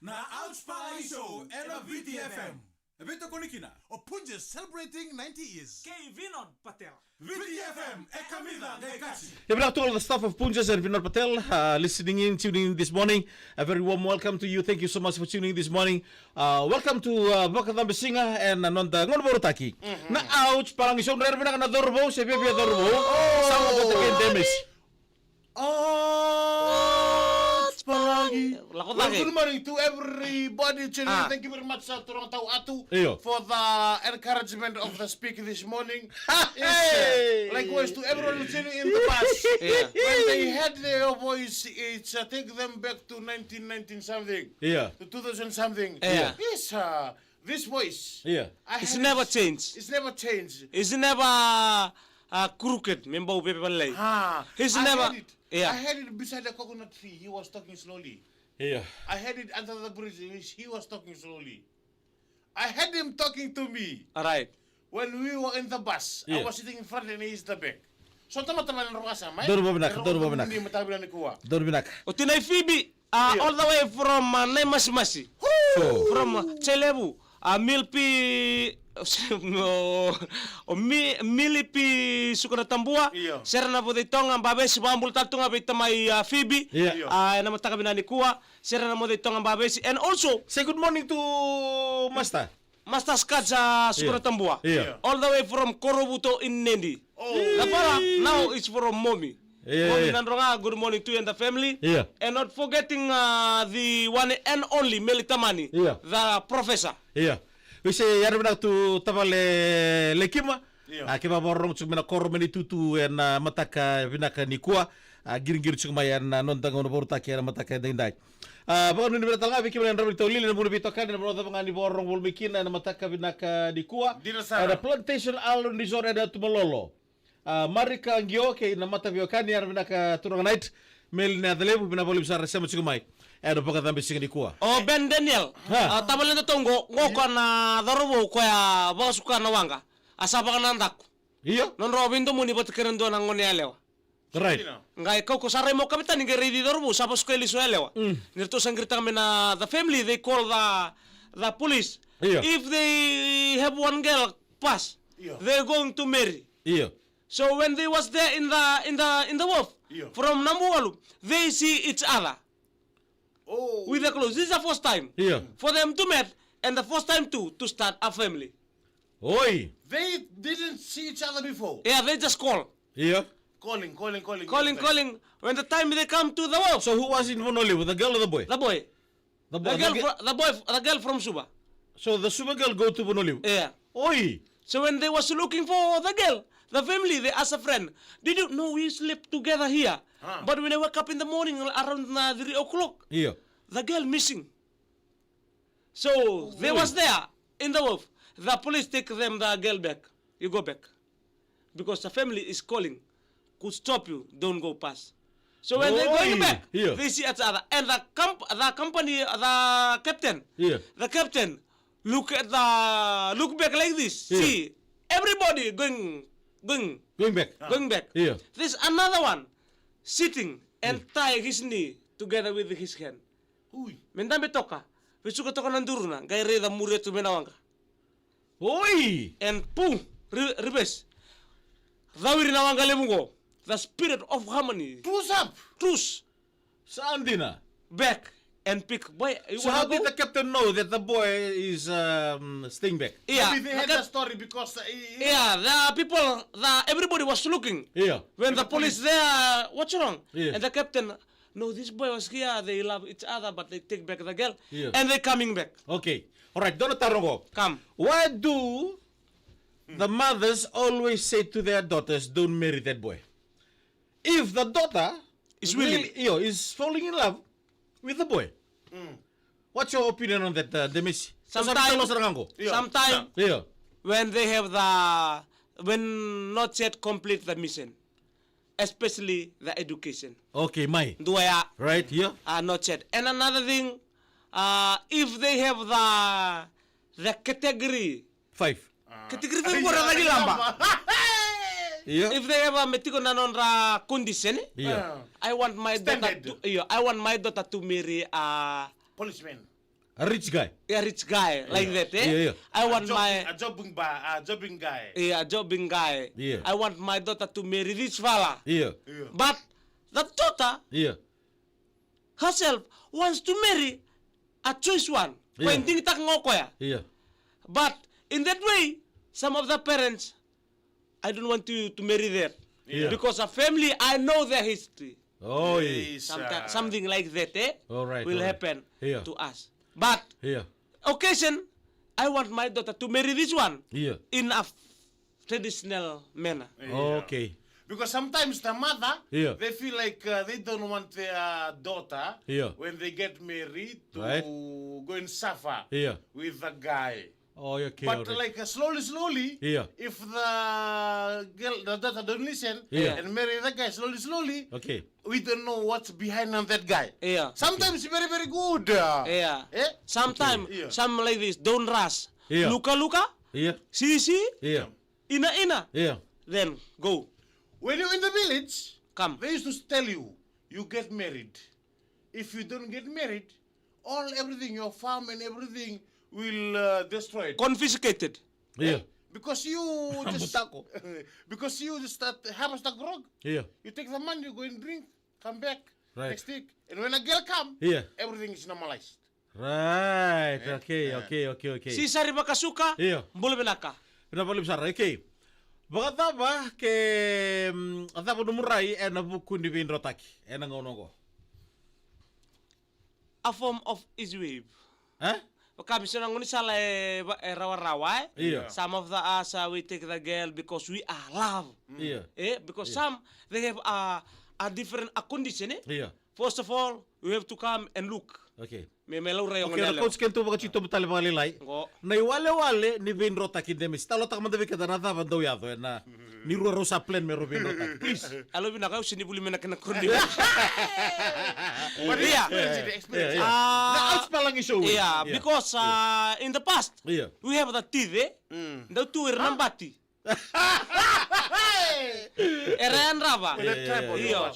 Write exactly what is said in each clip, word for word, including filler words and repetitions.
Na Ouch Palagi Show ena V T F M. E veitokoni kina o Punjas celebrating ninety years. Kei Vinod Patel. V T F M e kamica qai kaci. E vinaka tu all the staff of Punjas and Vinod Patel, uh, listening in, tuning in this morning. A very warm welcome to you. Thank you so much for tuning in this morning. Uh, welcome to, uh, Vakacabesiga and, uh, noda gauna vakarautaki. Na Ouch Palagi Show, na era vinaka na cauravou, se viavia cauravou. Sa mo vata kei Demis. Ouch Palagi. Lako cake. Well, good morning to everybody tuning in. Thank you very much, uh, Turaga Tau Atu, for the encouragement of the speak this morning. Yes, uh, likewise to everyone who's tuning in the bus. When they heard your voice, it's, uh, take them back to nineteen nineteen something. To two thousand something. Yes, uh, this voice. It's never changed. It's never changed. It's never, uh, crooked. Me bau pepe valai. He's never. I had it beside a coconut tree. He was talking slowly. I had it under the bridge. He was talking slowly. I had him talking to me. All right. When we were in the bus, I was sitting in front and he is the back. So tama tama na roka sama. Donu vinaka, donu vinaka. Ni mataka vinaka ni kua. Donu vinaka. O tinai Phoebe, uh, all the way from, uh, Naimasimasi. From, uh, Selevu, uh, Milpi, o, o Mi, Milipi Sukanatabua. Sera na Voce i Toga, Bavesi, vakabula tale tu ga vei tamai, uh, Phoebe. Uh, ena mataka vinaka ni kua. Sera na Voce i Toga, Bavesi. And also, say good morning to Master. Master Scott, uh, Sukanatabua. All the way from Korovuto in Nadi. The fella now is from Momi. Momi Nadroga, good morning to you and the family. And not forgetting, uh, the one and only Meli Tamani, the professor. Ia. Vise, yara vinaka tu tavale Lekima. A, kevaka vakarorogo tiko mai na koro mai Naitutu ena mataka vinaka ni kua. A, qiriqiri tiko mai ena noda gauna vakarautaki ena mataka edaidai. A, vakanuinui vinaka tale ga vei kemuni na drau ni taulili, na vuna veitokani, na vanua cava ga ni vakarorogo voli mai kina ena mataka vinaka ni kua. Ena Plantation Island Resort ena Tumalolo. A, Marika Qio kei na mataveiwekani, yara vinaka turaga Knight. Meli na Yacalevu, vinaka vakalevu sara sema tiko mai ena Vakacabesiga ni kua. O Ben Daniel, a, tavale na tatou qo, qo koya na cauravou koya vakasuka na waqa. A sa vakanadaku. Io. Nodrau veidomoni vata kei na dua na gone yalewa. Right. Qai kaukaua sara i mo kavetani qai raici cauravou sa vasukai lesu yalewa. Ni ratou sa qiritaka mai na the family, they call the, the police. Io. If they have one girl pass, they're going to marry. Io. So when they was there in the, in the, in the wharf, from Namugalu, they see each other. With the clothes. This is the first time for them to meet and the first time to, to start a family. Oi. They didn't see each other before. Yeah, they just call. Io. Calling, calling, calling. Calling, calling. When the time they come to the wharf. So who was in Vanua Levu, the girl or the boy? The boy. The boy, the girl, the girl from Suva. So the Suva girl go to Vanua Levu? Yeah. Oi. So when they was looking for the girl, the family, they asked a friend, "Did you know we slept together here? But when I wake up in the morning around, uh, three o'clock, the girl missing." So they was there in the wharf. The police take them, the girl back. You go back. Because the family is calling. Could stop you. Don't go past. So when they going back, they see each other. And the, comp the company, the captain, the captain, look at the, look back like this. See, everybody going, going, going back. Going back. There's another one sitting and tie his knee together with his hand. Ui. Me dabe toka, vesuka toka na duruna, qai raica muria tu mai na waqa. Oi! And pu, re reverse. Cawiri na waqa levu qo. The spirit of harmony. Truce up. Truce. Sa dina. Back and pick. Boy, so how did the captain know that the boy is, um, staying back? Yeah, maybe they had the story because, uh, yeah, the people, the, everybody was looking. Yeah. When the police there, what's wrong? Yeah. And the captain, "No, this boy was here. They love each other, but they take back the girl, and they coming back." Okay. All right, dua na taro qo. Come. Why do the mothers always say to their daughters, "Don't marry that boy"? If the daughter is willing, really, io, is falling in love with the boy. What's your opinion on that, uh, Demesi? Sometimes, sometimes when they have the, when not yet complete the mission, especially the education. Okay, mai. Dua ya. Right, yeah. Uh, not yet. And another thing, uh, if they have the, the category five. Category five, io. If they have a me tiko na nodra condition, io. I want my daughter to, io, I want my daughter to marry a policeman. A rich guy. A rich guy, like that, eh? Yeah, yeah. I want my a jobbing, a jobbing guy. Yeah, a jobbing guy. Yeah. I want my daughter to marry this fella. Yeah. Yeah. But that daughter, yeah, herself wants to marry a choice one. Yeah. Ko e digitaka ga o koya. Yeah. But in that way, some of the parents, I don't want you to marry there. Yeah. Because a family, I know their history. Oh, yeah. Something like that, eh? All right, will happen to us. But occasion, I want my daughter to marry this one in a traditional manner. Yeah. Okay. Because sometimes the mother, they feel like, uh, they don't want their daughter, when they get married, to go and suffer with the guy. Oh, okay, but alright. Like, uh, slowly, slowly, if the girl, the daughter don't listen and marry the guy slowly, slowly, okay, we don't know what's behind on that guy. Yeah. Sometimes very, very good. Uh, yeah. Eh? Sometimes some ladies don't rush. Yeah. Luka, luka. Yeah. See, see. Yeah. Ina, ina. Yeah. Then go. When you're in the village, come. They used to tell you, you get married. If you don't get married, all everything, your farm and everything will, uh, destroyed. Confiscated. Yeah. Because you just because you just start have a stuck grog. Yeah. You take the money, you go and drink, come back next week. And when a girl come, everything is normalized. Right. Okay, okay, okay, okay. Sisari vakasuka. Yeah. Bula vinaka. Vinaka vakalevu sara. Okay. Vakacava ke, mm, cava nomu rai ena vuku ni veidrotaki ena gauna oqo? A form of easy way. Eh? Vaka me so na gaunisala e, e rawarawa, eh? Io. Some of the us, uh, we take the girl because we are love. Io. Eh? Because some, they have a, a different, a condition, eh? Io. First of all, you have to come and look. Okay. Me, me laurai oqo na yalo. Okay, na coach kena tou vakatitobu tale vakalailai. Qo. Na iwalewale ni veidrotaki, Demis. Talotaka mada vei keda na cava dau yaco ena Ni rua rau sa plan me rau veidrotaki, please. Alo vinaka, au sega ni vuli mai na kena koro ni. But yeah. Experience it, experience it. Yeah, yeah. Ah, na outs palagi show. Yeah, yeah, because, uh, in the past, yeah, we have the teeth, eh? Mm. Dau tu ira na bati. Era yadrava. Yeah, yeah, yeah. Io.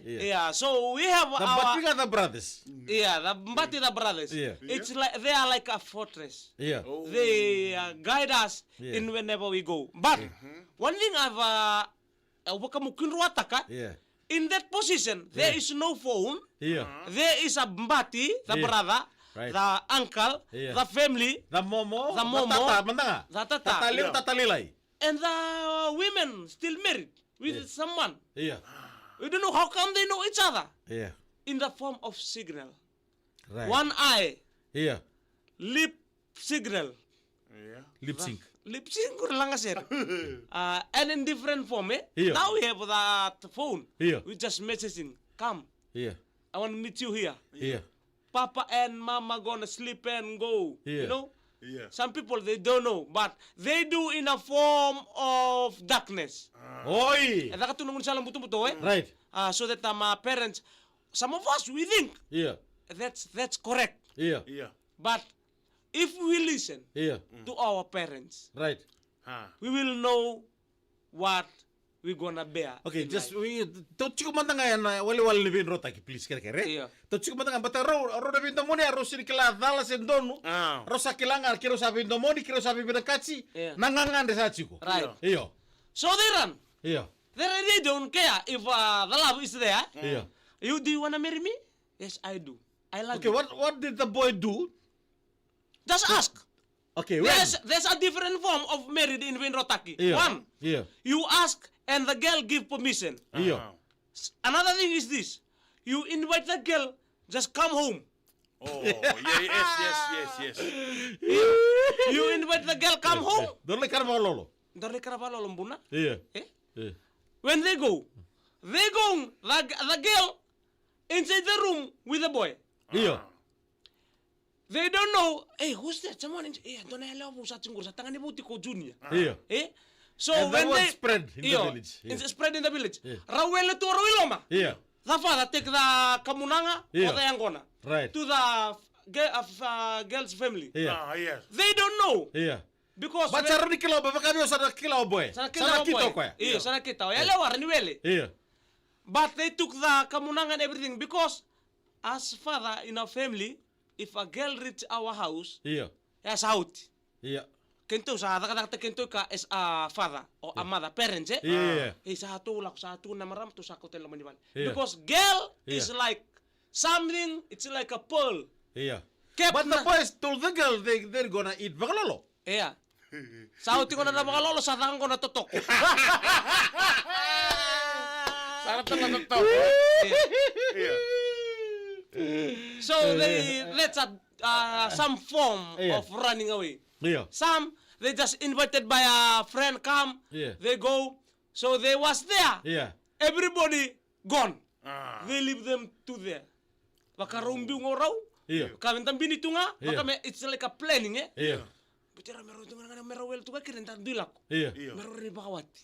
Yeah. Yeah, so we have the our bati ga the brothers. Yeah, the bati the brothers. Yeah. It's like, they are like a fortress. Yeah. Oh. They, uh, guide us, yeah, in whenever we go. But, mm-hmm, one thing I've, uh, au vakamukudruataka, yeah, in that position, there, yeah, is no phone. Yeah. There is a bati, the, yeah, brother, right, the uncle, yeah, the family, the momo, the momo, the tata, mada ga, the tata. Tata liu, yeah, tata lailai. And the women still married with, yeah, someone. Yeah. We don't know how come they know each other. Yeah. In the form of signal. Right. One eye. Yeah. Lip signal. Yeah. Lip sync. Lip sync, kurang aja. Uh, and in different form, eh? Yeah. Now we have that phone. Yeah. We just messaging. Come. Yeah. I want to meet you here. Yeah. Papa and mama gonna sleep and go. Yeah. You know? Yeah. Some people, they don't know, but they do in a form of darkness. Ah. Oi! E caka tu na gaunisala butobuto, eh? Right. Uh, so that, um, uh, parents, some of us, we think, yeah, that's, that's correct. Yeah. Yeah. But if we listen, yeah, to our parents, right, ah, we will know what we gonna bear. Okay, in just life. We, tou tiko mada ga ena walewale ni veidrotaki, please, kerekere. Io. Tou tiko mada ga, baleta rau, rau na veidomoni, rau sega ni kila cala se donu. Ah. Rau sa kila ga, keirau sa veidomoni, keirau sa veivinakati. Io. Na gagadre sa tiko. Right. Io. So they run. Io. They, they don't care if, uh, the love is there. Io. You, do you wanna marry me? Yes, I do. I love you. Okay, what, what did the boy do? Just ask. Okay, when? There's, there's a different form of married in veidrotaki. Yeah. One, yeah, you ask and the girl give permission. Yeah. Ah. S-, another thing is this. You invite the girl, just come home. Oh, yeah, yes, yes, yes, yes. You, you invite the girl, come home. Dou lai kara vakalolo. Dou lai kara vakalolo, buna. Yeah. Eh? Yeah. When they go, they go, the, the girl inside the room with the boy. Yeah. Ah. They don't know, hey, who's that? Someone in, eh, dua na yalewa vou sa tiko qori, sa tagane vou tiko o Junior. Io. Eh? So and when that they spread in the village. Io. Yeah. It's spread in the village. Yeah. Rau wele tu rau i loma. Yeah. The father take the kamunaga, yeah, o the yaqona. Right. To the ge-, uh, f-, uh, girl's family. Yeah. Ah, yes. They don't know. Yeah. Because but when sa rau ni kila o boy, vaka vei au sa na kila o boy. Sa na kila o boy. Sa na kita o koya. Io, sa na kita o. Yeah. Yalewa, rau ni wele. Yeah. But they took the kamunaga and everything because as father in our family, If a girl reach our house, Io. ya sa oti. Io. Keitou sa cakacakataki keitou ka as a father or a mother, parents, eh? Io, io, io. Ei, sa tou lako, sa tukuna na marama, tou sa kauta e loma ni vale. Io. Because girl Io. is like something, it's like a pearl. Io. Kept But the na- boys told the girl they, they're gonna eat vakalolo. Ia. Sa oti gona na vakalolo, sa caka gona totoko. Sa na tala totoko. Ia. So they, that's a, uh, some form Ia. of running away. Ia. Some, they just invited by a friend, come, Ia. they go. So they was there. Ia. Everybody gone. Ah. They leave them to there. Vakarau biu ga o rau. Ia. Ka me da bini tu ga. Ia. Vaka me, it's like a planning, eh? Ia. Buti rau me rau tu ga, me rau wele tu ga kere da dui lako. Ia. Ia. Me rau rei vakawati.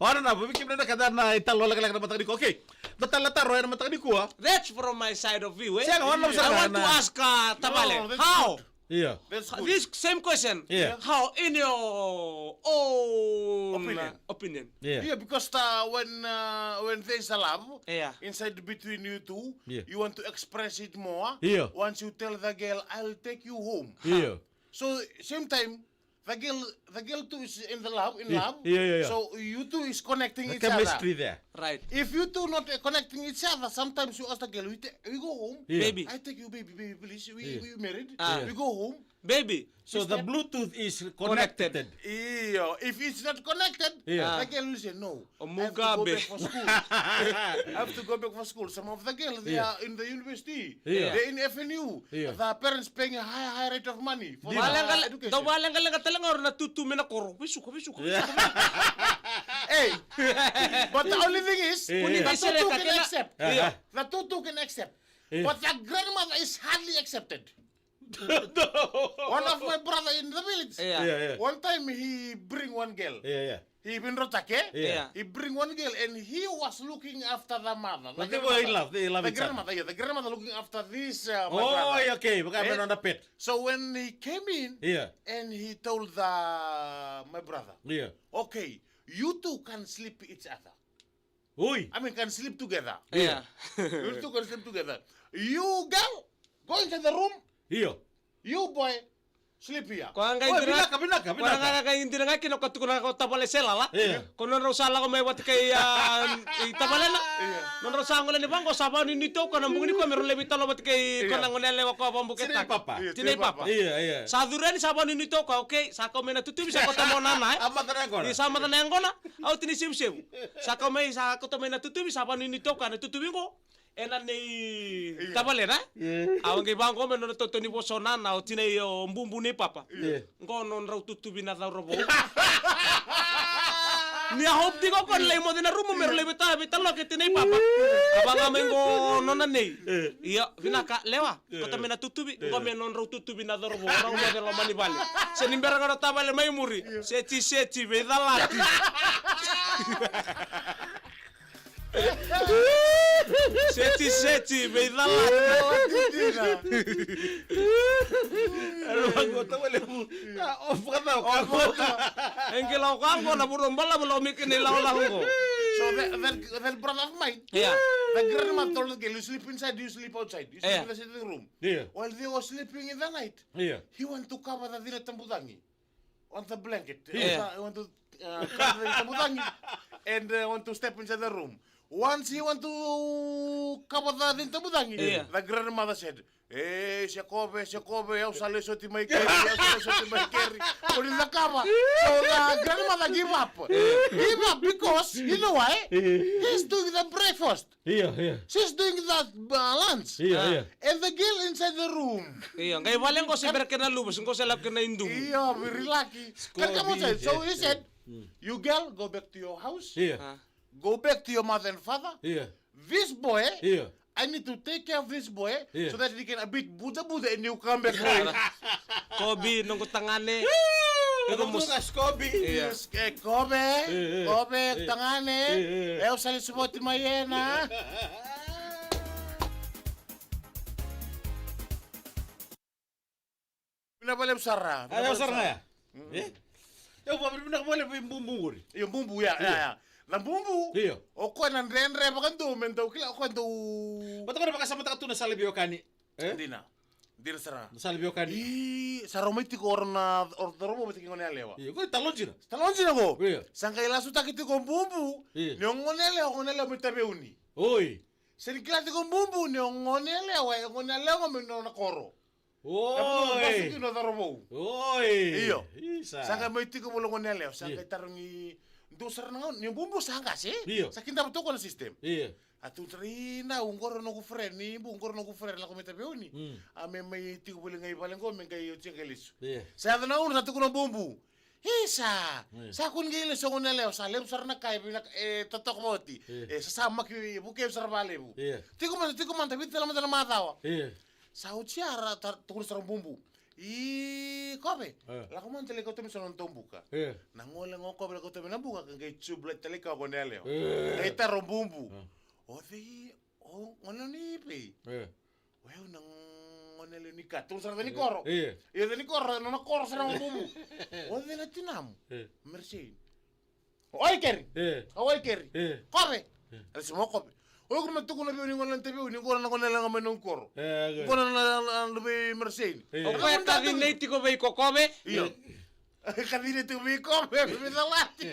Ora na, vaviki me na kada na italo lekaleka na mataka nikua. Okay. Da tala taro ena mataka nikua. That's from my side of view, eh? Sega, wana I want to na ask, uh, Tavale. No, that's How? good. Yeah. That's good. This same question. Yeah. How, in your own Opinion. opinion? Yeah. Yeah, because, uh, when, uh, when there's a love Yeah. inside between you two, Yeah. you want to express it more. Yeah. Once you tell the girl, "I'll take you home." Yeah. So, same time, the girl, the girl too is in the love, in Yeah. love. Yeah, yeah, yeah. So, you two is connecting The each chemistry other. there. Right. If you two not, uh, connecting each other, sometimes you ask the girl, "We, ta- we go home." Yeah. Baby. "I take you, baby, baby, please. We, Yeah. we married. Ah. We go home." Baby. So the Bluetooth is connected. Connected. Iyo, if it's not connected, Yeah. the girl will say, "No, O I have to go Mugabe. back for school. I have to go back for school." Some of the girls, they Yeah. are in the university. Yeah. They're in F N U. Yeah. The parents paying a high, high rate of money for Dina. the Valeqale-, education. dau valeqaleqa tale ga o ira na tutu mai na koro. Vesuka, vesuka, Yeah. vesuka. Hey, but the only thing is, Yeah, yeah. the tutu can Sereka kena accept. Yeah. The tutu can accept. Yeah. But the grandmother is hardly accepted. One of my brother in the village. Yeah. Yeah, yeah. One time he bring one girl. Yeah, yeah. He bring Rotake. Yeah. Yeah. He bring one girl and he was looking after the mother. But they were in love, they love each other. The grandmother, yeah, the grandmother looking after this, uh, my Oh, brother. yeah, okay. Vaka Eh? me nona pet. So when he came in Yeah. and he told the, my brother, Yeah. "Okay, you two can sleep each other." Oi. I mean, can sleep together. Yeah. You two can sleep together. You girl, go into the room. Io. You boy, sleep here. Ko a qai Oi, dina, vinaka, vinaka, ko a vinaka. qai dina ga kina ko tukuna ko tavale se lala. Yeah. Ko nodrau sa lako mai vata kei, ah, i tavalena. Yeah. Nodrau sa gole ni vaqo sa vanuinui toka na bogi ni ko me rau lai veitalanoa vata kei ko Yeah. na gone yalewa ko a vabuketaka. Tinai papa. Yeah, Tinai tinai papa. papa. Yeah, yeah. Sa curu yani sa vanuinui toka, okay, sa kau mai na tutuvi, sa kauta mai o nana, eh. A maca na yaqona. Ni sa maca na yaqona. Au tini sevusevu. Sa kau mai, sa kauta mai na tutuvi, sa vanuinui toka na tutuvi qo. Ena nei Iya. tavalena. Iya. Au qai vaqo me nona tautau ni vosa o nana, o tinai o bubu nei papa. Iya. Qo nodrau tutuvi na cauravou. Ni a hope tiko ko na lai moce na rumu me rau lai veta, veitalanoa kei tinai papa. A vaqa mai qo nona nei. Iya. Ia, vinaka, lewa. Iya. Kauta mai na tutuvi, Iya. qo me nodrau tutuvi na cauravou. Rau moce loma ni vale. Se ni bera ga na tavale mai muri. Iya. Seti, seti, veicalati. Seti, seti, veicalati. Alo, vaqo, tavale vu. Ah, o vakacau, o vakacau. E qai lako ka qo na vuro balavu lako mai kina ilakolako qo. So that, that, that brother of mine, Yeah. the grandma told the girl, "You sleep inside, you sleep outside. You sleep Yeah. in the sitting room." Yeah. While they were sleeping in the night, Yeah. he went to cover the cina tabucagi on the blanket. Yeah. Uh, he went to, uh, cover the tabucagi and, uh, went to step inside the room. Once he went to cover the cina tabucagi, Yeah. the grandmother said, "Eh, se kove, se kove, au sa lai soti mai keri, au sa lai soti mai keri." Ko ni cakava. So the grandmother give up. Give up because, you know why? He's doing the breakfast. Io, io. She's doing the, uh, lunch. Io, Ah. io. And the girl inside the room. Io, qai vale qo se bera kena luva, se qo se lako kena idumu. Io, very lucky. Can come outside. So he said, "You girl, go back to your house. Io. Ah. Go back to your mother and father. Io. This boy, Io. I need to take care of this boy Io. so that he can a bit bujabuja and you come back home." Kobe, noqu tagane. Io, Io, noqu mos- tagane, Kobe. Io. Yes, eh, Kobe, Io, io. Kobe, Io. tagane. Io, io. Eu sa lai sivoti mai ena. Vinaka vakalevu sara. Ah, vinaka vakalevu sara ga ya. Mm. Eh? Au vakavinavinaka vakalevu vei bubu qori. Io, bubu, ya, ya, Io. ya. Na bubu, Io. o koya Na dredre vakadua me dau kila o koya dau. Vata koya na vakasamataka tu na sala veiwekani. E? Dina. Dina sara. Na sala veiwekani. I, sa rau mai tiko o rau na, o rau cauravou vata kei gone yalewa. Io, ko talodina. Talodina ko. Io. Sa qai lasutaki tiko o bubu. Io. Ni o gone yalewa, o gone yalewa mai Taveuni. Oi. Se ni kila tiko o bubu ni o gone yalewa, e gone yalewa ga mai nona koro. Oi. Oi. Io. Isa. Sa qai mai tiko volo gone yalewa, sa qai tarogi dua sara na gauna, ni bubu sa qase. Io. Sa kidava toka na system. Io. A tu tara, ina, u qori noqu friend, ni bu qori noqu friend lako mai Taveuni. Mm. A me mai tiko voli ga i vale qo, me qai oti qai lesu. Io. Sa yaco na gauna sa tukuna o bubu. Isa. Io. Sa kua ni qai lesu o gone yalewa, sa levu sara na ka e vinaka, e totoka oti. Io. E sasamaki, e vukevu sara valevu. Io. Tiko mada, tiko mada, vitu tale mada na macawa. Io. Sa oti ya ra ta-, tukuna sara o bubu. I Kove. E. Lako mada tale kauta mai so na nodatou buka. E. Na gole ga o Kove lako kauta mai na buka, ka qai tube light tale ka o gone yalewa. E. Qai taro o bubu. E. O cei, o gone ni vei? E. O yau na gone yalewa ni ka. Tukuna sara o cei ni koro. E. Io, cei ni koro, nona koro sara o bubu. O cei na tinamu? E. Mersey. Oi keri. E. Oi keri. E. Kove. E. Era sema o Kove. Oi, ko ma tukuna vei au ni gone na Taveuni, ni gone na gone yalewa ga mai noqu koro. E, okay. Gone na, na, na, na vei Mersey. E. O koya e kaci nei tiko vei ko Kove. Io. E. Kaci nei tiko vei Kove, vei Calati.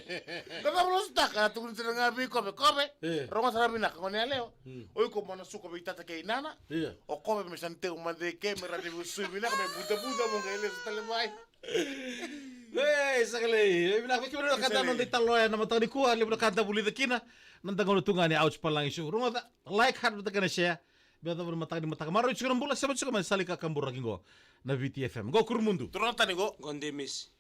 Ka cava lasutaka, tukuna tiko ga vei Kove, Kove. E. Rogoca sara vinaka, gone yalewa. Mm. Oi, ko mo na suka vei tata kei nana. Io. O Kove me sa na tiko mada eke, me ra ni vusui vinaka, me budabuda, mo qai lesu tale mai. E, sa kalei. E, vinaka vei kemuni na ka da noda italoya na mataka nikua, levu na ka da vulica kina. Na da gauna tu ga ni Ouch Palagi Show. Rogoca, like, heart, vata kei na share. Me yacova na mataka ni mataka. Maroroi tiko na bula, sema tiko mai na sala i kakaburaki qo. Na Viti F M. Qo Kurumudu. Turaga tani qo. Qo Demis.